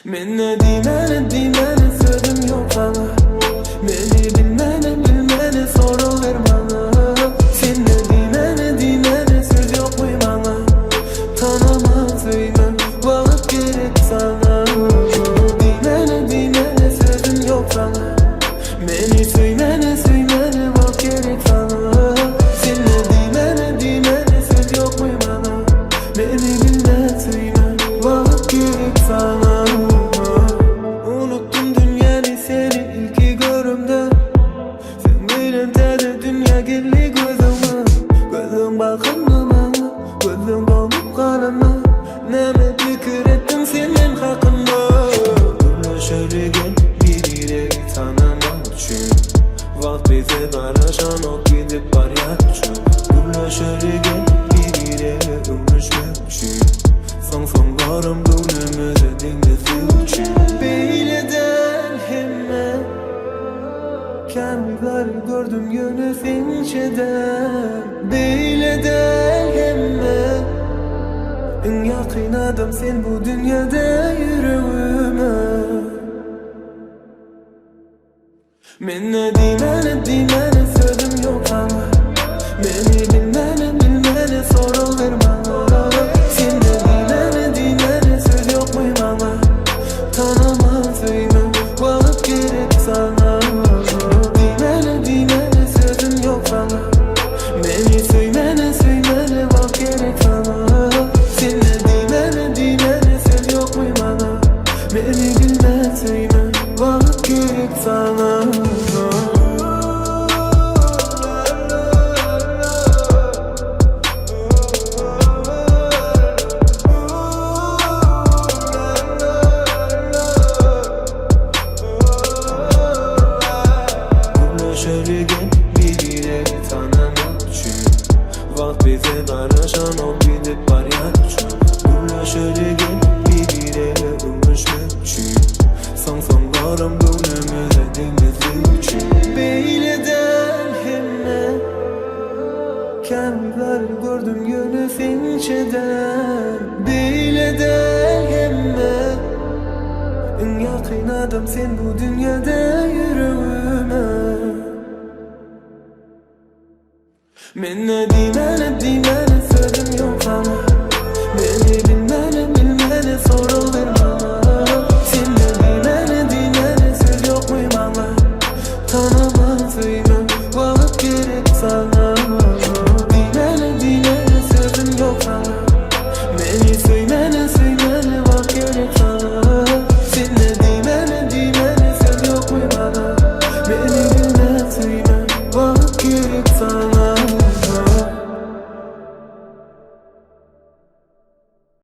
Men ne diýmeli, diýmeli sözüm ýok saňa Meni bilmeli, bilmeli sorag ber maňa Sen ne diýmeli, diýmeli söz ýokmy maňa Tanaman söýmem, wagt gerek saňa Diýmeli, diýmeli sözüm ýok saňa Meni söýmeli, söýmeli wagt gerek saňa Sen ne diýmeli, diýmeli söz ýokmy maňa Meni bilmän söýme, wagt gerek saňa Unutdum dünýäni seni ilki göremde Seň bilen täze dünýä geldi göz öňüme Gözüň bakanda maňa, gözleň doňup galanda Näme pikir etdiň sen men hakynda Gürleşeli gel bir-biregi tanamak üçin Wagt bize garaşanok gidip barýar uçup Gürleşeli gel bir-birege öwrenişmek üçin Soň-soňlaram göwnümize degmezlik üçin Beýle däl hemme Kämilleri gördüm ýöne sençe däl Beýle däl hemme Iň ýakyn adam sen bu dünýede ýüregime. Men ne diýmeli, diýmeli sözüm ýok saňa Meni bilmeli, bilmeli sorag ber maňa Sen ne diýmeli, diýmeli söz ýokmy maňa Tanaman söýme, wagt gerek saňa Diýmeli, diýmeli sözüm ýok saňa Meni söýmeli, söýmeli wagt gerek saňa Sen ne diýmeli, diýmeli söz ýokmy maňa Meni bilmän söýme, wagt gerek saňa. Gürleşeli gel bir-biregi tanamak üçin Wagt bize garaşanok gidip barýar uçup Gürleşeli gel bir-birege öwrenişmek üçin Soň-soňlaram göwnümize degmezlik üçin Beýle däl hemme Kämilleri gördüm ýöne sençe däl Beýle däl hemme Iň ýakyn adam sen bu dünýede ýüregime. Men ne diýmeli, diýmeli sözüm ýok saňa Meni bilmeli.